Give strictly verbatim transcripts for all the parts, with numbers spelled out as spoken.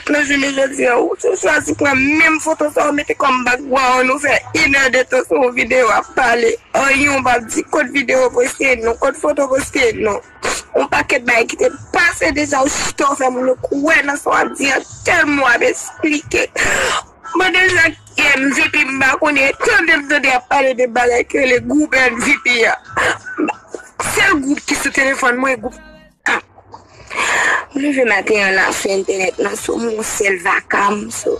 Nan jounen jodi a, ou, ou chwazi pran menm foto sa, ou mete kòm background, ou fè inè de tan sou yon videyo ap pale. Anyen ou p ap di, kot videyo poste non, kot foto poste non. Yon pakèt bagay ki te pase deja, ou chita, ou fè moun yo kwè nan sa w ap di a, tèlman w ap esplike. Mwen deja M V P, m pa konnen, tande m tande y ap pale de bagay ki rele gwoup M V P a. Sèl gwoup ki sou telefòn mwen, gwoup a. M leve maten an la sou entènèt nan, sou yon sèl vaka m, sou,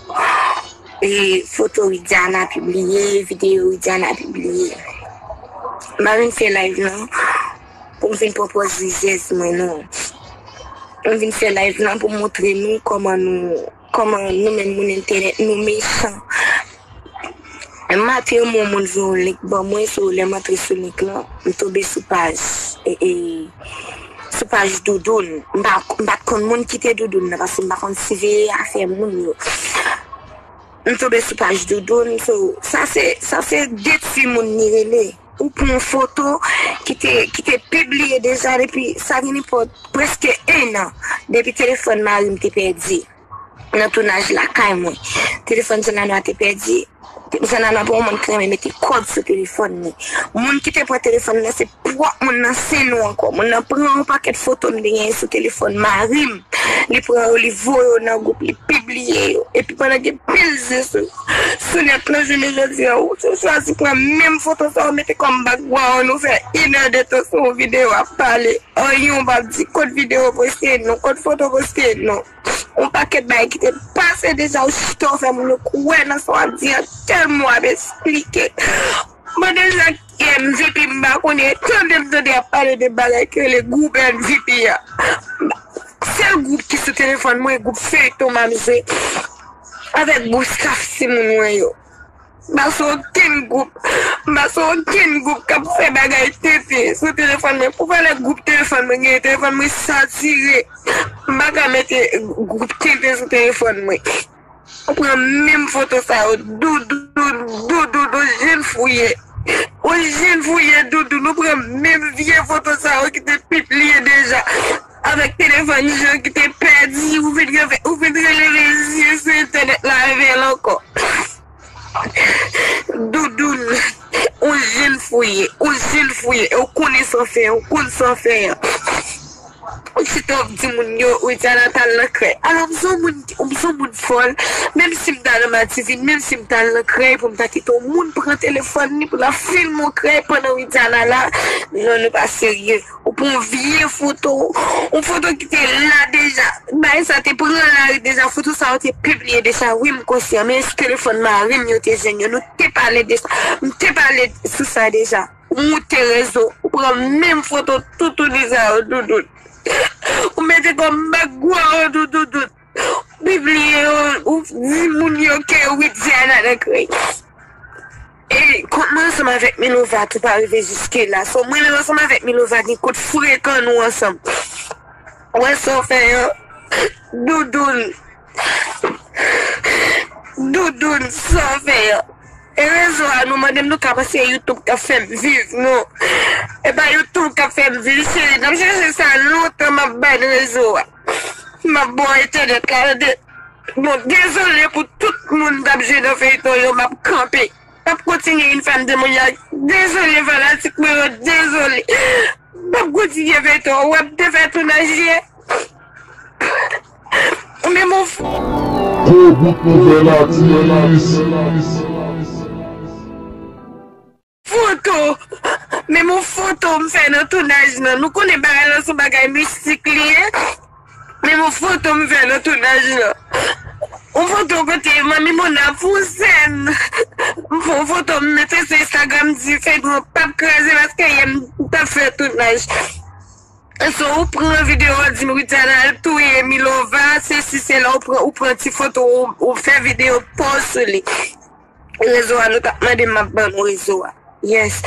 e, foto Widiana pibliye, videyo Widiana pibliye. M pa vin fè live nan pou m vin pran pòz rizèz mwen, non. M vin fè live nan pou montre nou kòman nou, kòman nou menm moun entènèt, nou mechan. Maten, yon moun voye yon link ban mwen, so lè m antre sou link lan, m tonbe sou paj, e, e, sou paj Doudoun. M pa, m pa t konn moun ki te Doudoun nan, paske m pa konn siveye afè moun yo. M tonbe sou paj Doudoun, so, sa se, sa se detwi moun li rele. Ou pran yon foto ki te, ki te pibliye deja depi, sa gen nenpòt, prèske en an, depi telefòn mari m te pèdi nan tounaj lakay mwen. Telefòn Jean Lanois te pèdi. Jean Lanois pa yon moun ki renmen mete kòd sou telefòn li. Moun ki te pran telefòn nan, se pwòp moun nan, se nou ankò. Moun nan pran yon pakèt foto m te genyen sou telefòn mari m. Li pran yo, li voye yo nan gwoup, li pibliye yo. Epi pandan gen pil zen sou, sou nèt lan jounen jodi a, ou, ou chwazi pran menm foto sa, ou mete kòm background, ou fè inè de tan sou yon videyo ap pale. Anyen ou p ap di, kot videyo poste non, kot foto poste non. Yon pakèt bagay ki te pase deja, ou chita, ou fè moun yo kwè nan sa w ap di a, tèlman w ap esplike. Mwen deja M V P, m pa konnen, tande m tande y ap pale de bagay ki rele gwoup M V P a. Sèl gwoup ki sou telefòn mwen, gwoup feyton m ap jwe avèk gwoup staff timoun mwen yo. M pa sou okenn gwoup, m pa sou okenn gwoup k ap fè bagay tenten sou telefòn mwen. Pou valè gwoup telefòn mwen genyen, telefòn mwen satire. M pa ka mete gwoup tenten sou telefòn mwen. Ou pran menm foto sa yo, Doudoun, Doudoun, ou jenn fou ye. Ou jenn fou ye, Doudoun, ou pran menm vye foto sa yo ki te pibliye deja. Avèk telefòn Jean ki te pèdi, ou vin reve-, ou vin releve zye sou entènèt la avè l ankò. Doudoun, ou jenn fou ye, ou jenn fou ye, ou konnen sa w fè, ou konn sa w fè an. Ou chita w ap di moun yo, Widiana t al nan krèy. Alò, m se yon moun, m se yon moun fòl, menm si m ta nan Mativi, menm si m t al nan krèy pou m ta kite yon moun pran telefòn li pou l ap filme yon krèy pandan Widiana la, non, nou pa serye. Ou pran yon vye foto, yon foto ki te la deja. Bagay sa te pran lari deja, foto sa yo te pibliye deja. Wi, m konsyan, men sou telefòn mari m yo te jwenn yo. Nou te pale de sa. M te pale sou sa deja. Ou moute rezo, ou pran menm foto toutouni sa yo, Doudoun. Ou mete kòm background, Doudoun. Pibliye yo, ou di moun yo ke Widiana nan krèy. E kont mwen ansanm avèk Milova tou pa rive jiske la. So, mwen menm ansanm avèk Milova gen kont frekan nou ansanm. Ou wè sa w fè an? Doudoun. Doudoun, sa w fè an? E rezo a, nou mande m nou ka panse YouTube k ap fè m viv, non. E pa YouTube k ap fè m viv, cheri. N ap chèche sa lontan, m ap bay rezo a. M ap ba w entènèt la, tande. Bon, dezole pou tout moun k ap jwe nan feyton yo, m ap kanpe. M ap kontinye une femme démoniaque. Dezole, fanatik mwen yo, dezole. M ap kontinye feyton an. Ou wè m te fè tounaj yè. Men mon f- Gwo bout nouvèl atis. Foto. Men mon foto m fè nan tounaj nan. Nou konnen bagay lan se yon bagay mistik li ye. Men mon foto m fè nan tounaj lan. Yon foto kote Manmi Mona ap fè yon sèn. M fè yon foto m mete sou Instagram, di feyton an p ap kraze paske yè m t ap fè tounaj. So, ou pran videyo, ou di m Widiana al touye Milova, sesi, sela, ou pran, ou pran ti foto, ou, ou fè videyo, post sou li. Rezo a, nou t ap mande m, m ap ban nou rezo a. Yes.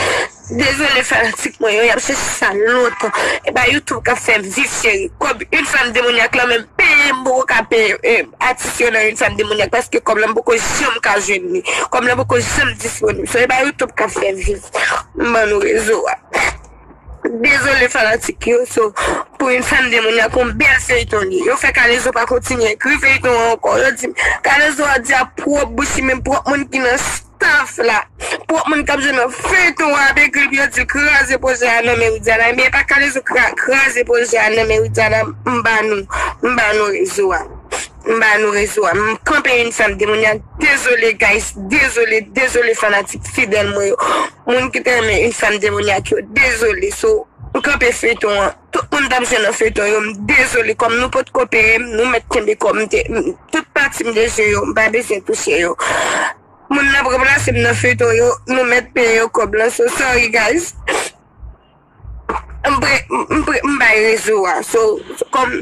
Dezole fanatik mwen yo, y ap chèche sa lontan. E pa YouTube k ap fè m viv, cheri. Kòb une femme démoniaque lan menm peye m poko ka peye, eh, atis yo nan une femme démoniaque paske kòb lan m poko janm ka jwenn li. Kòb lan poko janm disponib. So, e pa YouTube k ap fè m viv. M ban nou rezo a. Dezole fanatik yo, so, pou Une Femme Démoniaque, yon bèl feyton li. Yo fè Kalezo pa kontinye ekri feyton an ankò. Yo di, Kalezo a di a pwòp bouch li, menm pwòp moun ki nan staff la. Pwòp moun k ap jwe nan feyton an ap ekri l pou yo di l kraze pwojè a nan men Widiana. Ebyen, e pa Kalezo kra-, kraze pwojè a nan men Widiana, m ba nou, m ba nou rezo a. M ba nou rezo a. M kanpe Une Femme Démoniaque. Dezole, guys. Dezole, dezole, fanatik fidèl mwen yo. Moun ki te renmen Une Femme Démoniaque yo. Dezole. So, m kanpe feyton an. Tout moun t ap jwe nan feyton yo. M dezole. Kòm nou potko peye m, nou mèt kenbe kòb m te, m, tout pati m te jwe yo. M pa bezwen touche yo. Moun nan ranplase m nan feyton yo. Nou mèt peye yo kòb lan. So, sorry, guys. M pre, m pre, m bay rezo a. So, kòm,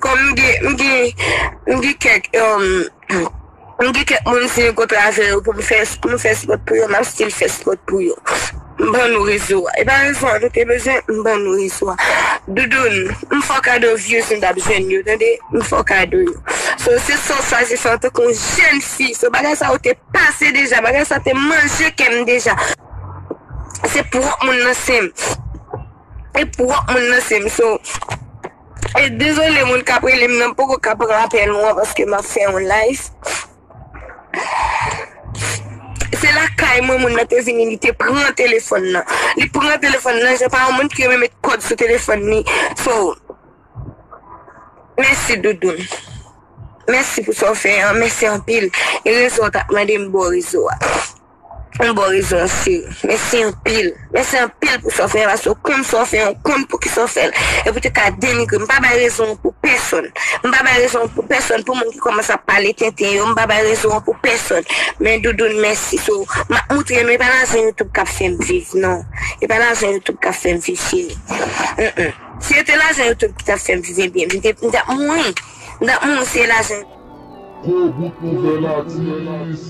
kòm m gen, m gen, m gen kèk, um, m gen kèk moun si m kontre avè yo pou m fè, pou m fè spòt pou yo, m ap still fè spòt pou yo. M ban nou rezo a. E pa rezo a nou te bezwen, m ban nou rezo a. Doudoun, m fè w kado views m t ap jwenn yo, tande? M fè w kado yo. So, se sa w chwazi fè antanke yon jèn fi. So, bagay sa yo te pase deja, bagay sa te manje kè m deja. Se pwòp moun nan se m. E pwòp moun nan se m. So, e dezole moun k ap rele m nan poko ka pran apèl ou an paske m ap fè yon live. Se lakay mwen moun nan te vini, li te pran telefòn nan. Li pran telefòn nan, jan pa yon moun ki renmen met kòd sou telefòn li. So, mèsi Doudoun. Mèsi pou sa w fè an, mèsi anpil. E rezo w t ap mande m ba w rezo a. M ba w rezo an, cheri. Mèsi anpil. Mèsi anpil pou sa w fè an, paske w konn sa w fè an, w konn poukisa w fè l. E pou te ka denigre m, m pa bay rezon pou pèsonn. M pa bay rezon pou pèsonn, pou moun ki kòmanse ap pale tenten yo, m pa bay rezon pou pèsonn. Men Doudoun, mèsi. So, m ap moutre nou, e pa lajan YouTube k ap fè m viv, non. E pa lajan YouTube k ap fè m viv, cheri. Mm, mm. Si se te lajan YouTube ki t ap fè m viv, ebyen, m te, m t ap mouri. M t ap mouri si se lajan. Gwo bout nouvèl atis.